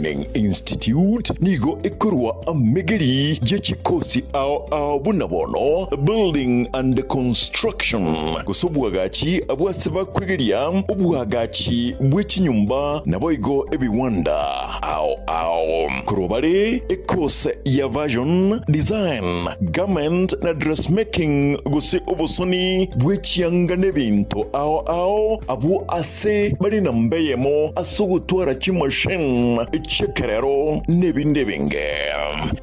Institute nigo ekorwa amegeri ye chikosi ao ao buna bono building and construction gose obwagachi abwase bakwegeria obwagachi bw'echinyumba naboigo ebiwanda ao ao korwa bare ekose ya version design garment na dressmaking gose obosoni bw'echianga n'ebinto ao ao abo ase bari na mbeyemo ase ogotwara chimachine echekerero n'ebindi ebinge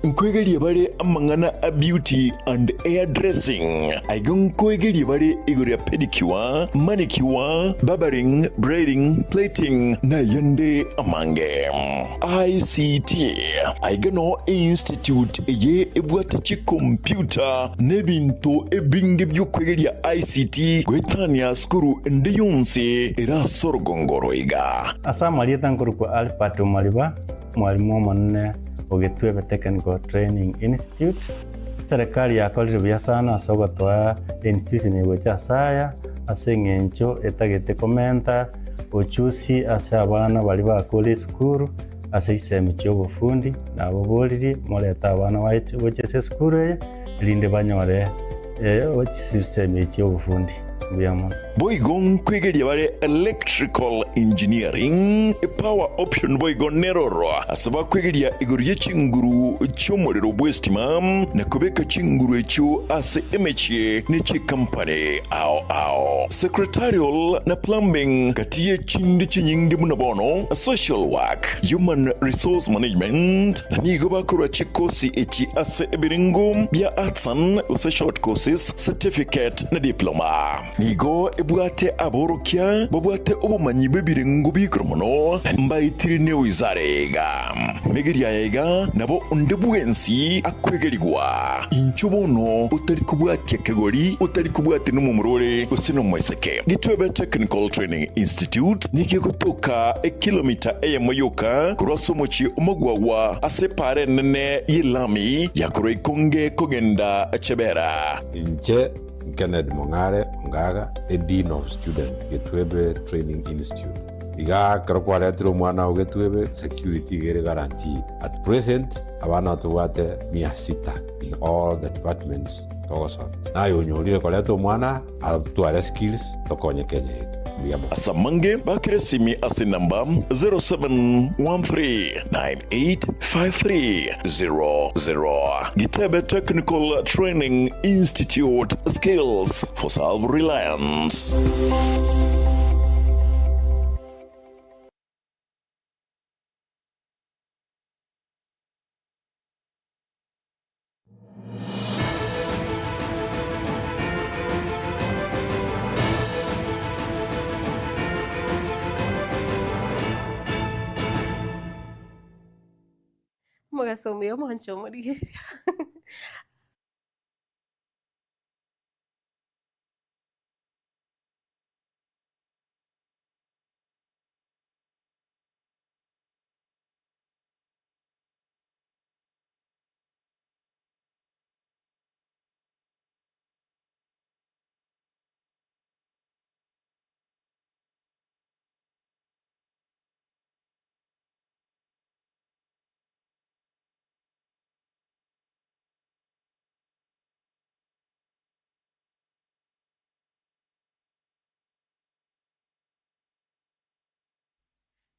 nkwegeria bare amang'ana a beauty and hair dressing aigo nkwegeria bare igoro ya pedicure, manicure, barbering, braiding, plating na yende amange. ICT aigo no institute eye ebwate chikompyuta n'ebinto ebinge by'okwegeria ICT gwetania skuru ende yonsi erasorogongoro iga. Asa marieta nkorokwa Albert Omariba, mwalimu omonene o Gitwebe Technical Training Institute. Serikali yakorire buya sana ase ogotoa institution egocha asaya ase eng'encho etagete komenta ochusi ase abana bari bakore esukuru ase isemi chia obofundi nabo boriri moreta abana gocha ase esukuru eye erinde banyore chisemi chia obofundi. Boigo nkwegeria bare electrical engineering power option boigo neroro ase bakwegeria igoro ye chinguru chi'omorero bw'estima na kobeka chinguru echio ase emechie n'echikampany ao ao secretarial na plumbing kati ye chindi chinyingi muno bono social work, human resource management na nigo bakorwa chikosi echi ase ebiringo bya arts and gose short courses certificate na diploma. Nigo ebwate aborokia babwate obumanyi bw'ebirengo bikoro mono mbaitiri ne wizarega megeria yega nabo onde bwensi akwegerigwa incho bono utari kubwatia kegori utari kubwati n'umumurore gose n'umweseke. Gitwebe Technical Training Institute niki kutoka ekilomita eyemoyoka kurasa omuchi omogwawa ase pare nene yelami yakoro ikonge kogenda chebera. Inche Kenneth Mongare Ongaga, a Dean of Student, Gitwebe Training Institute. Iga kero mwana o Gitwebe security gere guarantee. At present, abana tubwate 600 in all the departments togosoma. Nayo onyorire koreta omwana atware skills tokonye Kenya yetu. Asamange bakire simi ase namba 0713985300. Gitebe Technical Training Institute, skills for self-reliance. Mugasomio mwancho murigeria.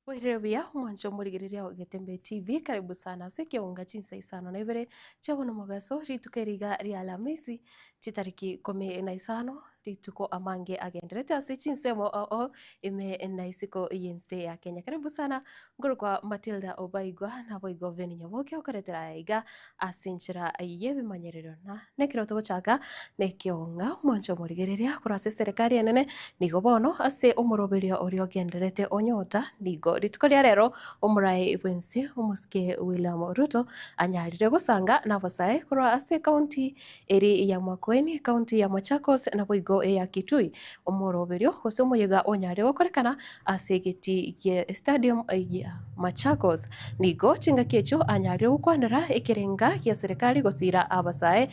Werewia mwancho murigereria Getembe TV, karibu sana sekeunga chinsa isano na ibere chabona mugaso rituko riga ria Alhamisi chitariki 15 rituko amange agenderete ase chinsemo o ime na isiko yense ya Kenya. Karibu sana ngoro kwa Matilda Obaigwa na Boigo Veni Nyaboke okoretera iga asinchira yebimanyerero na nekero togochaka nekionga mwancho murigereria kurase serikali enene nigo bono ase omoroberio orio genderete onyota nigo rituko ria rero omurai bwense omusike William Ruto anyarire gosanga nabasae kurwa ase county eri ya Makueni, county ya Machakos na Boigo boigo eya Kitui omoroberio gose omoyega onyare gokorekana ase egeti gie stadium ya Machakos. Nigo chingaki echo anyarire gokwanera ekerenga gia serikali gosira abasae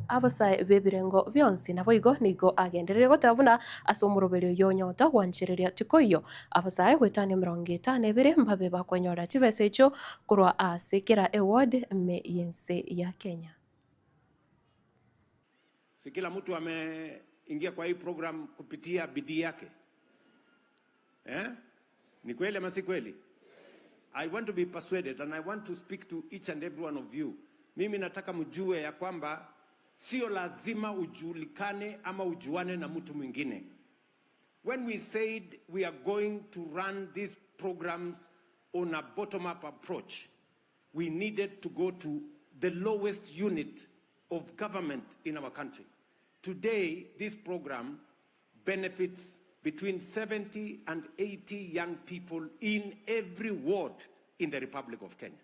abasae bebirengo bionsi naboigo nigo agenderere gotabuna ase omoroberio yonyota gwanchereria tikoiyo abasae gwetania 52 mbabe bakonyora chibesa echo korwa ase kera award me yense ya Kenya. Si kila mtu ameingia kwa hii program kupitia bidii yake. Eh? Ni kweli ama si kweli? I want to be persuaded and I want to speak to each and every one of you. Mimi nataka mjue ya kwamba sio lazima ujulikane ama ujuane na mtu mwingine. When we said we are going to run these programs on a bottom-up approach, we needed to go to the lowest unit of government in our country. Today, this program benefits between 70 and 80 young people in every ward in the Republic of Kenya.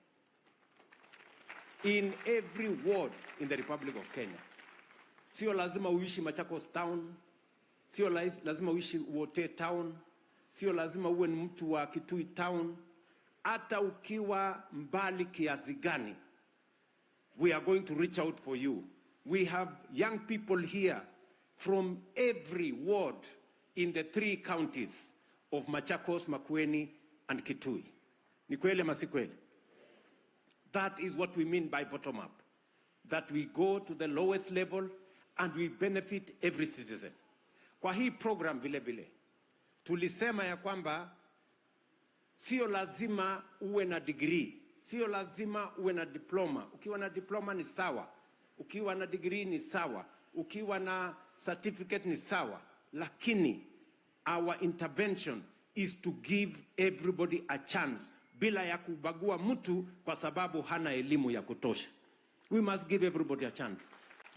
In every ward in the Republic of Kenya. Sio lazima uishi Machakos town, sio lazima uishi Wote town, sio lazima uwe ni mtu wa Kitui town. Hata ukiwa mbali kiasi gani, we are going to reach out for you. We have young people here from every ward in the 3 counties of Machakos, Makueni, and Kitui. Ni kweli ama si kweli? That is what we mean by bottom up. That we go to the lowest level and we benefit every citizen. Kwa hii program vile vile, tulisema ya kwamba sio lazima uwe na degree, sio lazima uwe na diploma. Ukiwa na diploma ni sawa, ukiwa na degree ni sawa, ukiwa na certificate ni sawa. Lakini our intervention is to give everybody a chance bila ya kubagua mtu kwa sababu hana elimu ya kutosha. We must give everybody a chance.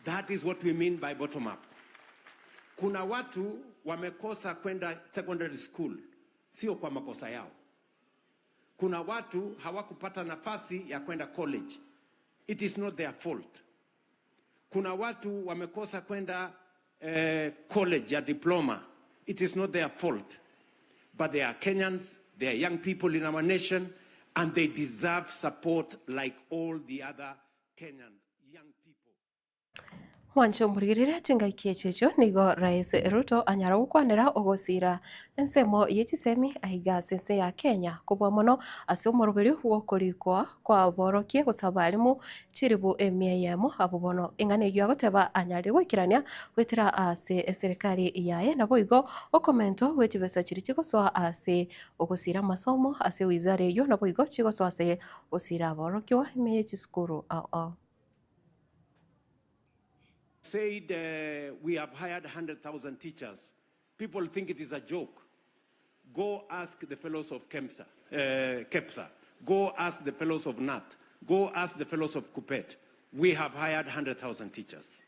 That is what we mean by bottom up. Kuna watu wamekosa kwenda secondary school, sio kwa makosa yao. Kuna watu hawakupata nafasi ya kwenda college. It is not their fault. Kuna watu wamekosa kwenda college ya diploma. It is not their fault. But they are Kenyans, they are young people in our nation, and they deserve support like all the other Kenyans, young people. Mwancho murigirira chingaiki echecho nigo Rais Ruto anyara gukwanera ogosira ensemo yechisemi aiga sense ya Kenya kubwa mono ase omoroberi gwokorikwa kwa borokie gosaba arimu chiribu emia yemo abo bono eng'ana eywo agoteba anyare gwikirania gwetera ase eserikali yaye naboigo okomento gwechibesa chiri chigosoa ase ogosira masomo ase wizara eyo naboigo chigosoa ase osira borokiwa ime yechisukuru ao. Said we have hired 100,000 teachers. People think it is a joke. Go ask the fellows of KEMSA, KEPSA. Go ask the fellows of NAT. Go ask the fellows of KUPPET. We have hired 100,000 teachers.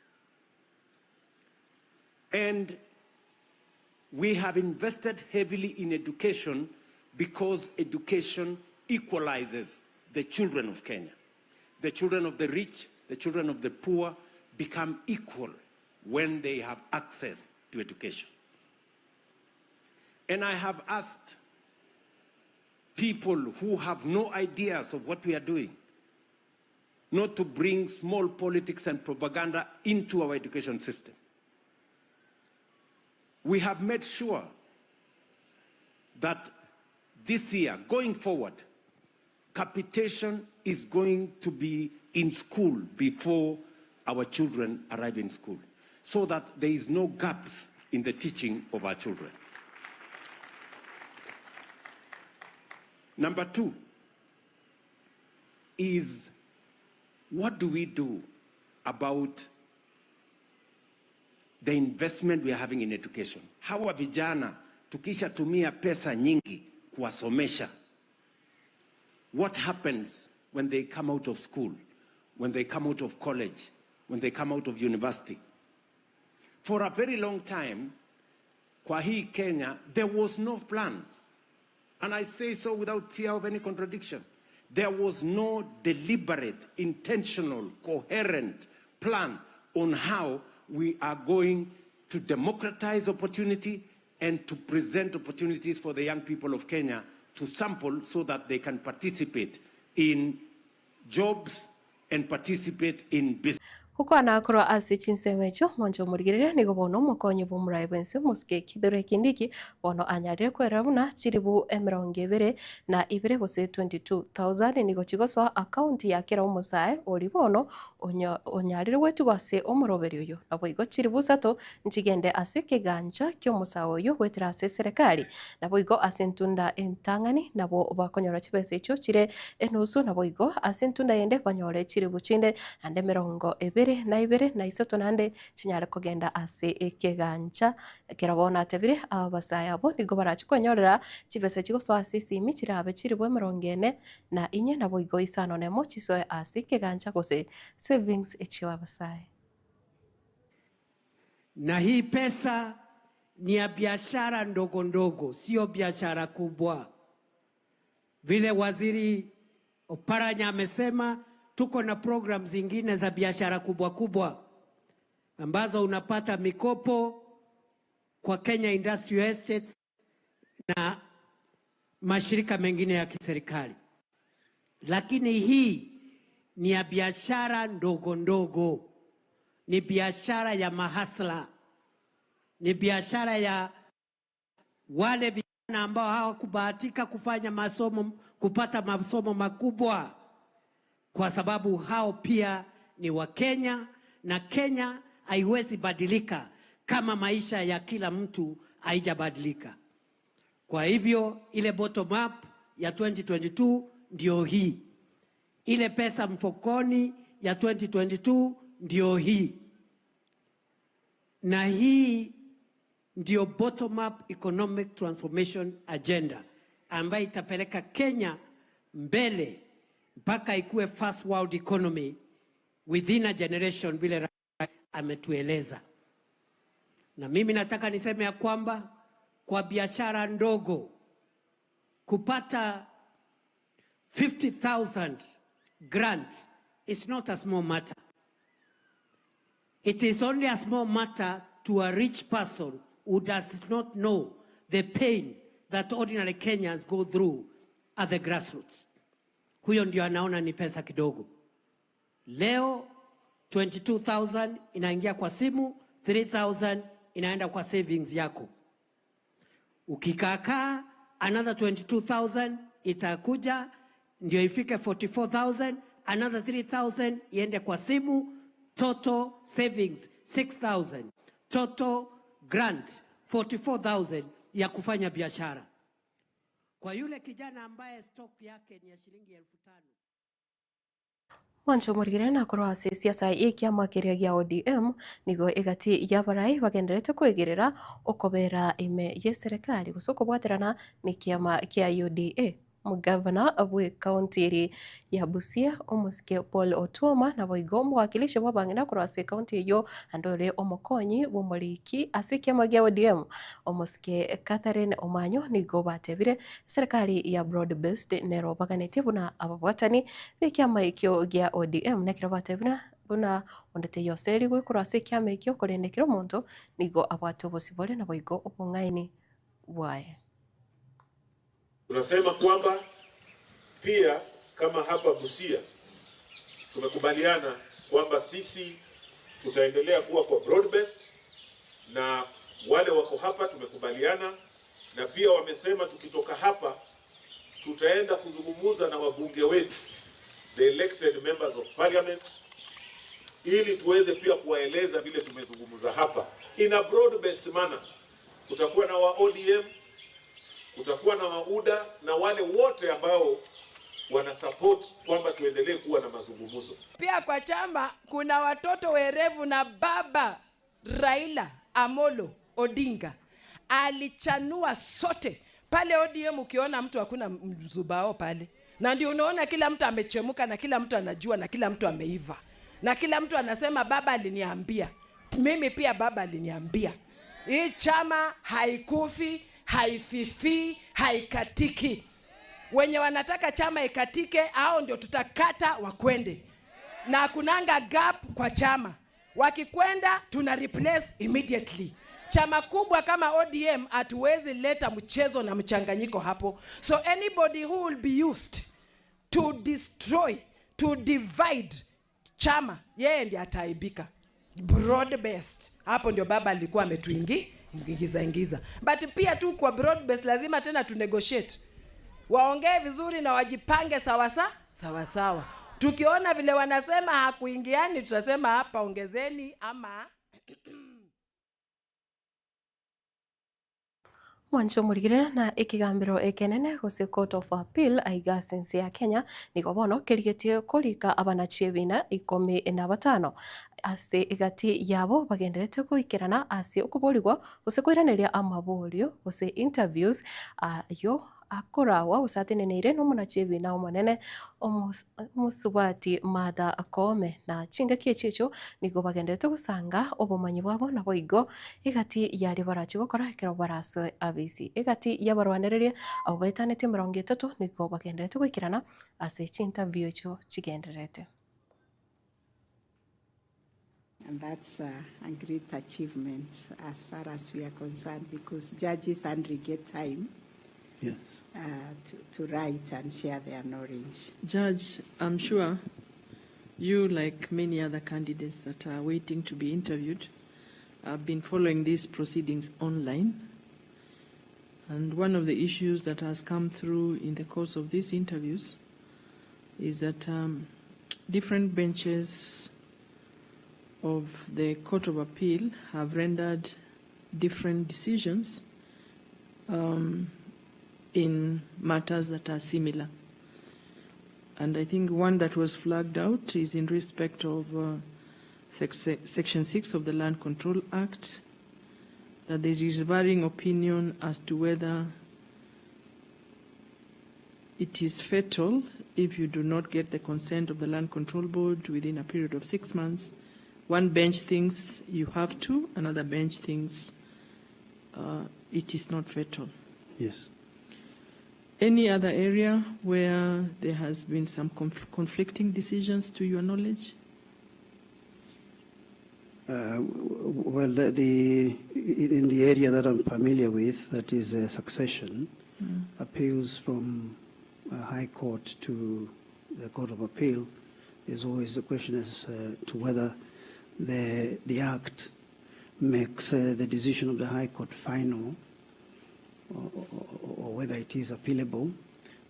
And we have invested heavily in education because education equalizes the children of Kenya. The children of the rich, the children of the poor, become equal when they have access to education. And I have asked people who have no ideas of what we are doing not to bring small politics and propaganda into our education system. We have made sure that this year, going forward, capitation is going to be in school before our children arrive in school, so that there is no gaps in the teaching of our children. Number 2 is, what do we do about the investment we are having in education? Hawa vijana tukishatumia pesa nyingi kuwasomesha, what happens when they come out of school, when they come out of college, when they come out of university? For a very long time, kwa hii Kenya, there was no plan. And I say so without fear of any contradiction. There was no deliberate, intentional, coherent plan on how we are going to democratize opportunity and to present opportunities for the young people of Kenya to sample so that they can participate in jobs and participate in business. Huko anakorwa ase chinsemecho mwancho murigirire nigo bono omokonyi bw'omorai bwense mosike Kithure Kindiki bono anyarire kwera buna chiribu 22 gose 22,000 nigo chigosoa akaunti ya kera omosae ori bono onyarire gwetigwa ase omoroberi oyo nabo igo chiribu 3 nchigende ase keganja kiomosae oyo gwetera ase serikali nabo igo ase ntunda entang'ani nabo bakonyora chibesa echo chire enusu nabo igo ase ntunda yende banyore chiribu chinde ande 22 na 2 na 3 nande chinyare kogenda ase ekeganja kerabona atebire abasaya abo nigo barachikonyorera chibesa chigosoa ase esimi chirabe chiribu 44 nabo igo 5 chisoe ase ekeganja gose savings echiwa abasaya. Na hii pesa ni ya biashara ndogo ndogo, sio biashara kubwa. Vile Waziri Oparanya amesema, tuko na program zingine za biashara kubwa kubwa ambazo unapata mikopo kwa Kenya Industrial Estates na mashirika mengine ya kiserikali. Lakini hii ni ya biashara ndogo ndogo, ni biashara ya mahasla, ni biashara ya wale vijana ambao hawakubahatika kufanya masomo, kupata masomo makubwa, kwa sababu hao pia ni wa Kenya, na Kenya haiwezi badilika kama maisha ya kila mtu haijabadilika. Kwa hivyo ile bottom up ya 2022 ndio hii. Ile pesa mfukoni ya 2022 ndio hii. Na hii ndio bottom up economic transformation agenda ambayo itapeleka Kenya mbele mpaka ikuwe first world economy within a generation, vile ametueleza. Na mimi nataka niseme ya kwamba kwa biashara ndogo kupata 50,000 grant is not a small matter. It is only a small matter to a rich person who does not know the pain that ordinary Kenyans go through at the grassroots. Huyo ndio anaona ni pesa kidogo. Leo 22,000 inaingia kwa simu, 3,000 inaenda kwa savings yako. Ukikakaa another 22,000 itakuja ndio ifike 44,000, another 3,000 iende kwa simu, total savings 6,000, total grant 44,000 ya kufanya biashara. Kwa yule kijana ambaye stock yake ni ya shilingi 5,000. Mwancho murigire na korwa ase siasa ekiama kiria gia ODM nigo egati ya barai bagenderete kwegerera okobera ime ye serikali gose okobwaterana ni kiama kia UDA. Mugavana bwe kaunti eri ya Busia omosike Paul Otuoma nabo igo omowakilishi bwa bang'ina korwa ase kaunti eyo andore omokonyi bw'omoriki ase ekiama gia ODM omosike Catherine Omanyo nigo batebire serikali ya broad based nero baganetie buna ababwatani b'ekiama ekio gia ODM nekero batebire buna ondete yose rigwe korwa ase ekiama ekio korendekera omonto nigo abwate obosibore nabo igo obong'aini bwaye. Tunasema kwamba pia kama hapa Busia tumekubaliana kwamba sisi tutaendelea kuwa kwa broad based, na wale wako hapa tumekubaliana, na pia wamesema tukitoka hapa tutaenda kuzungumza na wabunge wetu, the elected members of parliament, ili tuweze pia kuwaeleza vile tumezungumza hapa in a broad based manner. Kutakuwa na wa ODM, kutakuwa na wauda na wale wote ambao wana support kwamba tuendelee kuwa na mazungumzo. Pia kwa chama kuna watoto werevu, na baba Raila Amolo Odinga alichanua sote pale ODM. Ukiona mtu hakuna mzubao pale, na ndio unaona kila mtu amechemuka na kila mtu anajua na kila mtu ameiva na kila mtu anasema baba aliniambia, mimi pia baba aliniambia. Hii chama haikufi, haififi, haikatiki. Wenye wanataka chama ikatike, hao ndio tutakata wakwende. Na kunanga gap kwa chama. Wakikwenda tuna replace immediately. Chama kubwa kama ODM hatuwezi leta mchezo na mchanganyiko hapo. So anybody who will be used to destroy, to divide chama, yeye ndiye ataibika. Broad based. Hapo ndio baba alikuwa ametuingiza ingiza. But pia tu kwa broad based lazima tena tu negotiate. Waongee vizuri na wajipange sawa sawa sawa. Tukiona vile wanasema hakuingiani tutasema hapa ongezeni ama Mwancho murigirira na ikigambiro ekenene gose Court of Appeal aiga sense ya Kenya nigo bono kerigetie korika abanachie bina 15 ase igati yabo bagenderete kuikerana ase okuborigwa gose koiraneria amaborio gose interviews ayo akorawa usateneneire n'omunachie bina omonene omusubati Martha Koome na chingaki echicho nigo bagenderete gusanga obomanyi bwabo nabo igo igati yari barachi gokora ekero barasoe abisi igati yabarwanereria abo baetanete 30 nigo bagenderete goikerana ase chinterview echo chigenderete. And that's a great achievement as far as we are concerned, because judges hardly get time, yes, to write and share their knowledge. Judge, I'm sure you, like many other candidates that are waiting to be interviewed, have been following these proceedings online. And one of the issues that has come through in the course of these interviews is that different benches of the Court of Appeal have rendered different decisions in matters that are similar. And I think one that was flagged out is in respect of Section 6 of the Land Control Act, that there is varying opinion as to whether it is fatal if you do not get the consent of the Land Control Board within a period of 6 months. One bench thinks you have to, another bench thinks it is not fatal. Yes. Any other area where there has been some conflicting decisions to your knowledge? Well, in the area that I'm familiar with, that is succession, appeals from High Court to the Court of Appeal, is always the question as to whether the Act makes the decision of the High Court final, or whether it is appealable.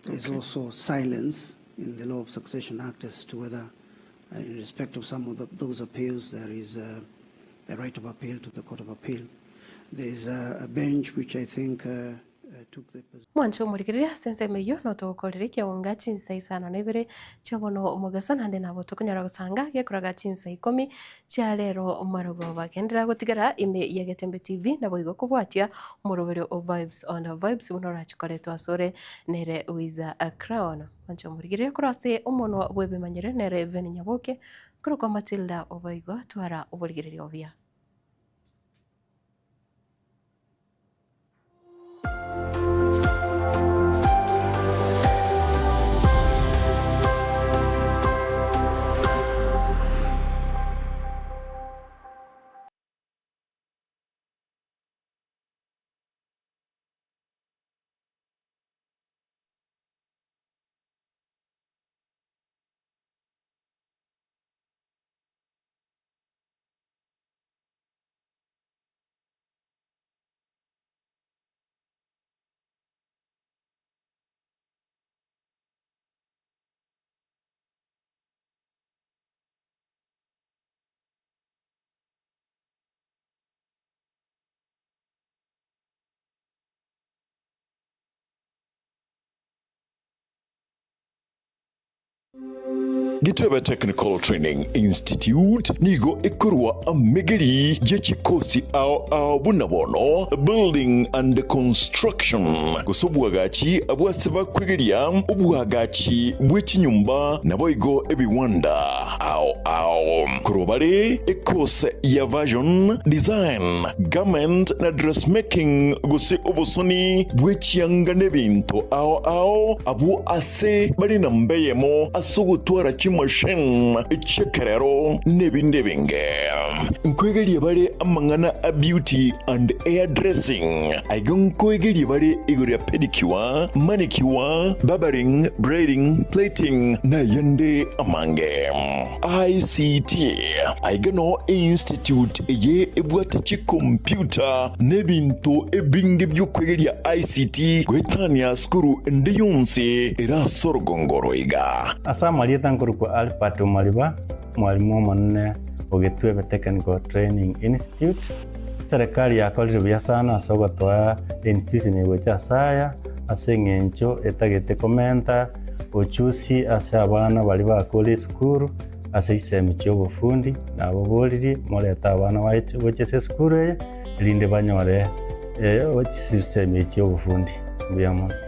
There's also silence in the Law of Succession Act as to whether, in respect of some of those appeals, there is a right of appeal to the Court of Appeal. There is a bench which I think took the position. Mwancho murigirira sense meyo no tokorere kyonga chinsa isano nebere chabono omugasa nande nabo tokonyara gusanga gekuraga chinsa 10 chia lero marogoba kendera gotigara ime ya Getembe TV nabo igo kubwatia omurobero o Vibes on the Vibes buno rachikoretwa asore nere Wiza Crown. Mwancho murigirira kurase omono bwebemanyere nere Veni Nyaboke kurokwa Matilda obaigo twara oburigirira obia. Gitwebe Technical Training Institute nigo ikurwa amigiri jechikosi ao bunabono building and construction gusobwagachi abwaseba kwigiria obwagachi bw'ekinyumba naboigo ebiwanda ao kurobare ekose ya version design garment na dressmaking gose obosoni bw'ekianga n'ebintu ao abu ase bari na mbeyemo asogotwara Chimachine Chekerero n'ebindi binge. Nkwegeria bare amang'ana a beauty and hair dressing. Aigo nkwegeria bare igoro ya pedicure, manicure, barbering, braiding, plating na yende amange. ICT aiga no institute eye ebwate chikompyuta n'ebintu ebinge by'okwegeria ICT gwetania skuru ende yonsi erasorgongoro iga. Asa marieta nkorokwa Albert Omariba, mwalimu omonene Ogetwebe Technical Training Institute. Serikali yakorire buya sana ase ogotoa institution egocha asaya ase eng'encho etagete komenta ochusi ase abana bari bakora esukuru ase isemi chia obofundi nabo boriri moreta abana gocha ase esukuru eye erinde banyore isemi chia obofundi.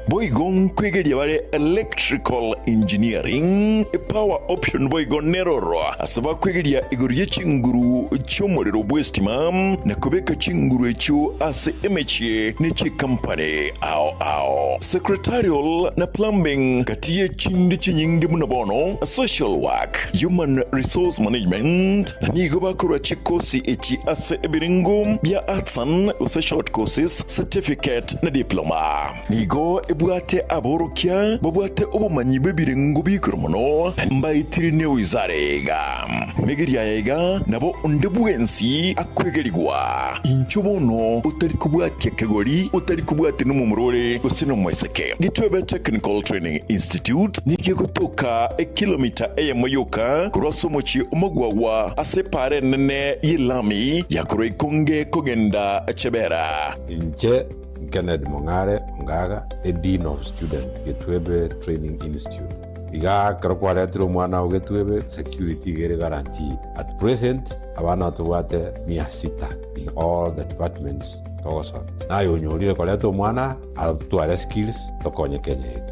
Boigo nkwegeria bare electrical engineering, power option boigo neroro asaba kwegeria igoro y'echinguru chi'omorero bw'estima na kubeka chinguru ekyo ase emechie n'echikampani ao ao secretarial na plumbing kati y'echindi chinyingi muno bono social work, human resource management na nigo bakorwa chikosi echi ase ebiringo bya arts and short courses, certificate na diploma. Nigo ebwate aborokia babwate obumanyi bw'ebirengo bikuru muno mbaitiri ne wizarega megeria yega nabo onde bwensi akwegerigwa incho bono utari kubwatia kegori utari kubwati n'umumurore gose n'umweseke. Gitwebe Technical Training Institute niki kutoka ekilomita eyemoyoka kurwasomochi omogwawa ase pare nene yilami yakoro ikonge kogenda chebera. Inche Kennedy Mong'are Ongaga, a Dean of Student, Gitwebe Training Institute. Iga kero kwaretire omwana o Gitwebe, security gere guaranteed. At present, abana tubwate 600 in all the departments togosoma. Naye onyorire koreta omwana atware skills tokonye Kenya yetu.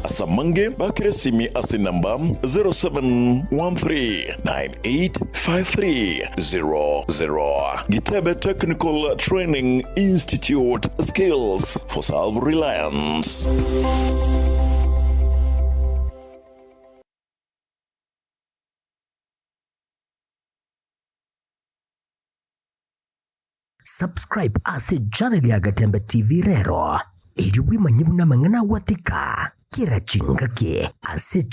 Asamange bakire simi ase namba 0713985300. Gitebe Technical Training Institute, skills for self-reliance. Subscribe ase channel ya Gatembe TV rero ili wimanye buna mang'ana watika kira chingaki ase.